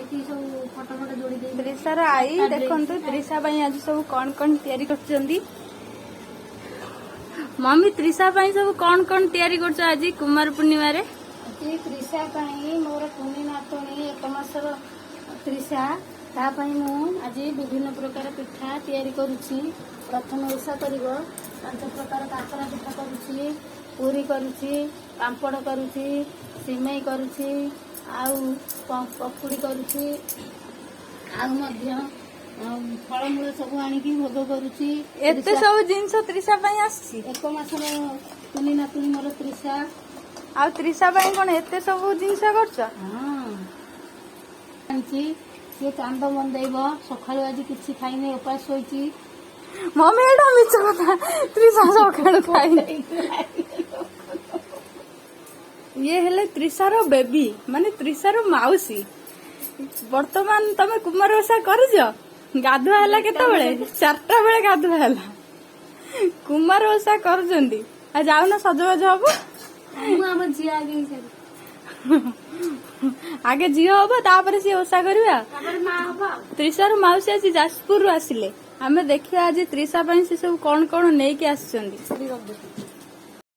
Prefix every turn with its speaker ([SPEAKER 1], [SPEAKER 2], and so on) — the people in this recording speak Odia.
[SPEAKER 1] ଏତିକି ସବୁ ଫଟୋ ଫଟୋ ଯୋଡ଼ି ଦେଇ।
[SPEAKER 2] ତ୍ରିଶାର ଆଈ, ଦେଖନ୍ତୁ ତ୍ରିଶା ପାଇଁ ଆଜି ସବୁ କଣ କଣ ତିଆରି କରୁଛନ୍ତି। ମମି, ତ୍ରିଶା ପାଇଁ ସବୁ କଣ କଣ ତିଆରି କରୁଛ ଆଜି କୁମାର ପୂର୍ଣ୍ଣିମାରେ?
[SPEAKER 1] ଆଜି ତ୍ରିଶା ପାଇଁ, ମୋର କୁନି ନାତୁଣୀ, 1 ମାସର ତ୍ରିଶା, ତା ପାଇଁ ମୁଁ ଆଜି ବିଭିନ୍ନ ପ୍ରକାର ପିଠା ତିଆରି କରୁଛି। ପ୍ରଥମେ ଓଷା କରିବ। 5 ପ୍ରକାର କାକରା ପିଠା କରୁଛି, ପୁରୀ କରୁଛି, ପାମ୍ପଡ଼ କରୁଛି, ସିମେଇ କରୁଛି ଆଉ ପକୁଡ଼ି କରୁଛି। ଆଉ ମଧ୍ୟ ଫଳମୂଳ ସବୁ ଆଣିକି ଭୋଗ କରୁଛି।
[SPEAKER 2] ଏତେ ସବୁ ଜିନିଷ ତ୍ରିଶା ପାଇଁ ଆସିଛି?
[SPEAKER 1] 1 ମାସର କୁନି ନାତୁଣୀ ମୋର ତ୍ରିଶା।
[SPEAKER 2] ଆଉ ତ୍ରିଶା ପାଇଁ କଣ ଏତେ ସବୁ ଜିନିଷ କରୁଛ?
[SPEAKER 1] ହଁ, ଆଣିଛି। ସିଏ ଚାନ୍ଦ ବନ୍ଦେଇବ। ସକାଳୁ ଆଜି କିଛି ଖାଇନି, ଉପାସ ଶୋଇଛି।
[SPEAKER 2] ମମି, ଏଇଟା ମିଛ କଥା। ତ୍ରିଶା ସକାଳୁ ଖାଇନି। ଇଏ ହେଲେ ତ୍ରିଶାର ବେବି, ମାନେ ତ୍ରିଶାର ମାଉସୀ। ବର୍ତ୍ତମାନ ତମେ କୁମାର ଓଷା କରୁଛ। ଗାଧୁଆ ହେଲା କେତେବେଳେ? 4ଟା ବେଳେ ଗାଧୁଆ ହେଲା। କୁମାର ଓଷା କରୁଛନ୍ତି। ଆଉ ଯାଉନ, ସଜବାଜ ହବ।
[SPEAKER 1] ମୁଁ ଆମ ଝିଅ ଆଗେ ହେଇସାରି।
[SPEAKER 2] ଆଗେ ଝିଅ ହବ, ତାପରେ ସିଏ ଓଷା କରିବା।
[SPEAKER 1] ତାପରେ ମା ହବ ଆଉ।
[SPEAKER 2] ତ୍ରିଶାର ମାଉସୀ ଆଜି ଯାଜପୁରରୁ ଆସିଲେ। ଆମେ ଦେଖିବା ଆଜି ତ୍ରିଶା ପାଇଁ ସେ ସବୁ କଣ କଣ ନେଇକି ଆସିଛନ୍ତି।